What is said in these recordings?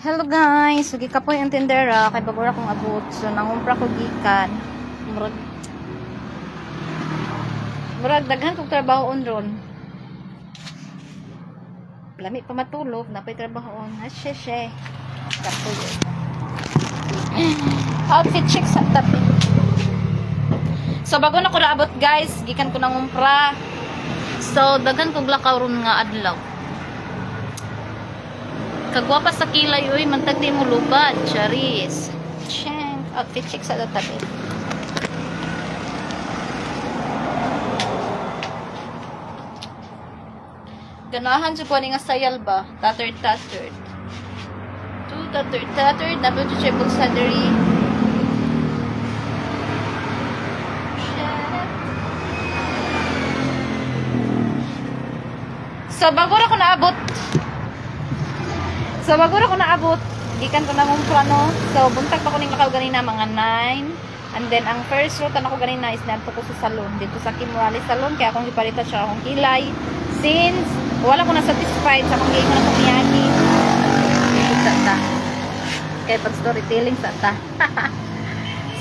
Hello guys, so gikapoy ang tindera kay bago ra kong abot. So nangumpra ko gikan. Murag daghan kog trabaho on ron. Lami pa matulog, napay trabaho on. Hashe. Kapoy. Outfit check sa tabi. So bago na ko naabot guys, gikan ko nangumpra. So daghan kog lakaw ron nga adlaw. Kagwapa sa kilay uy, mantag di mo lubad. Charis. Check. Outfit check sa tabi. Ganahan jud ko ani nga sayal ba? Tattered, tattered. Two tattered, tattered. Napil jud siya bulsa diri. Shit. So bago ra ko naabot. So bago ra ko naabot, gikan ko nangumpra no. So buntag pa ko ning lakaw ganina mga 9. And then ang first route na ko ganina is naadto ko sa salon dito sa Kim Morales Salon kaya akong gipalitan siya akong kilay. Since wala ko na satisfied sa akong giingon akong miyagi. Sa ta. Kay pag storytelling sa ta.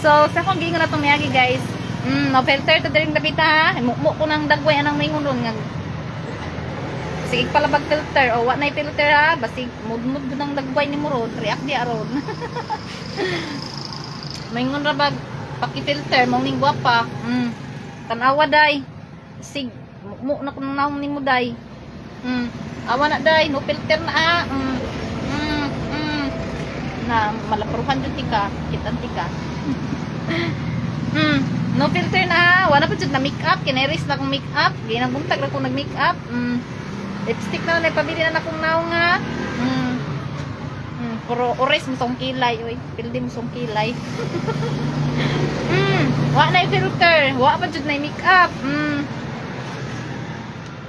So sa akong giingon atong miyagi guys, no filter to diring dapita ha. Mukmo ko nang dagway anang maingon ron nga sige pala bag filter o wa nay filter ha, basig mudmud gud ang dagway nimo ron, react di aron. Maingon ra bag paki-filter mao ning gwapa. Tan-awa day, sig mukmo na kun naong nimo day. Awa na day, no filter na ah. Na malapruhan jud tika, kitan tika. No filter na ah. Wala pa jud na make up, kineris na akong make up, ginang buntag ra ko nag make up. Lipstick na lang, nagpabili na akong naong nga. Puro ores mo song kilay, oy. Pildi mo song kilay. Wa na filter, wa pa jud na make up.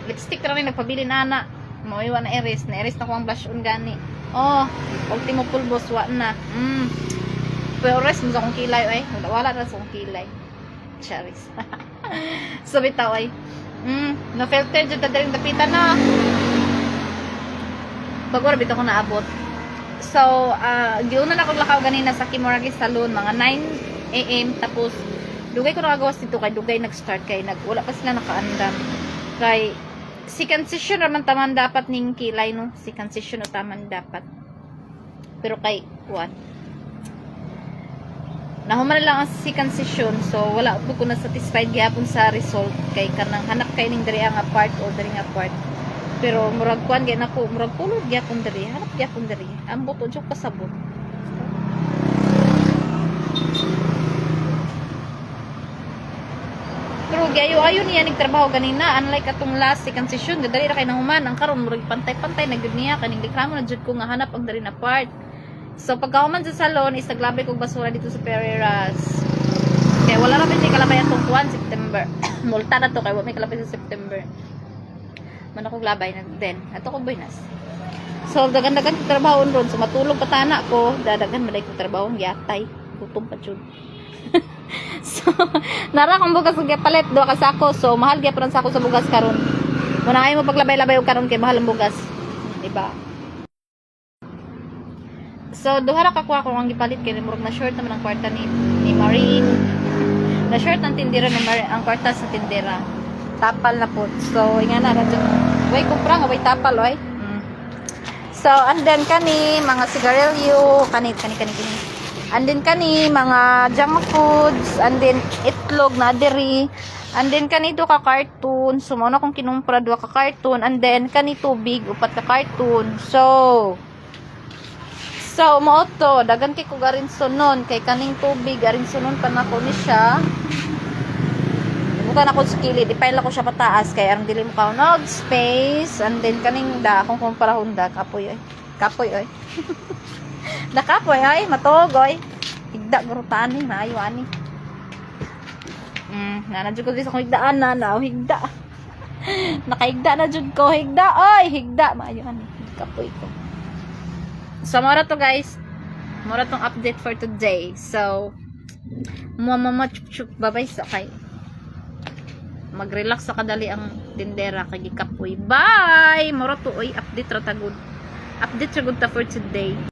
Lipstick ra rin nagpabili na ana. Moy wa na eres, na eres na ko ang blush on gani. Oh, ultimo pulbos wa na. Pero ores mo sa akong kilay, oy. Wala, wala na sa akong kilay. Charis. So bitaw ay. No filter jud ta diring dapitan na. Bago ra bitaw ko naabot. So, giuna na akong lakaw ganina sa Kimuragi Salon mga 9 AM, tapos dugay ko nakagawas dito kay dugay nag-start kay nag wala pa sila nakaandam. Kay second session raman taman dapat ning kilay no. Second session o taman dapat. Pero kay kuan nahuman na lang ang second session, so wala po ko na satisfied gyapon sa result kay kanang hanap kay ning diri nga part o diri nga part, pero murag kuan gyud nako, murag pulod gyapon diri, hanap gyapon diri, ambot o jud kasabot. Pero gayo ayo niya nagtrabaho ganina, unlike atong last second session gadali ra kay nahuman. Ang karon murag pantay-pantay na gyud niya, kaning reklamo na jud ko nga hanap ang diri na part. So pagkahuman sa salon is naglabay kog basura dito sa Pereira's. Kay wala ra may kalabay atong kuan September. Multa na to kay wa may kalabay sa September. Man ako labay nag then ato ko buenas. So dagan-dagan kog trabaho ron, so matulog pa tana ko, dadagan maday kog trabaho yatay. Gutom pa jud. So nara akong bugas og palit duha ka sako. So mahal gyapon ang sako sa bugas karon. Muna ay mo paglabay-labay og karon kay mahal ang bugas. Diba? So duha ra ka kuha ko ang gipalit kay murag na short naman ang kwarta ni Marie. Na short ang tindera ni Marie, ang kwarta sa tindera. Tapal na po. So inga na ra jud. Way kumpra nga way tapal oy. So and then kani mga sigarilyo, kani kani kani kani. And then kani mga junk foods, and then itlog na diri. And then kani do ka cartoon. So mao na akong kinumpra duha ka cartoon, and then kani tubig upat ka cartoon. So, mao to, dagan kay kog arinsonon kay kaning tubig arinsonon pa nako ni siya. Bukan ako sa kilid, ipile ako siya pataas kay aron dili mo kaunog space, and then kaning da akong kumparahon da kapoy oy. Kapoy oy. Da kapoy ay matog oy. Higda gurutan ni maayo ani. Nana jud ko sa akong higdaan na na higda. Nakahigda na jud ko, higda oy, higda maayo ani. Kapoy ko. So, mora to guys. Mora tong update for today. So, mama chup chup babay sa kay. Mag-relax sa kadali ang tindera kay gikapoy. Bye! Mora to oy, update ra tagud. Update ra gud ta for today.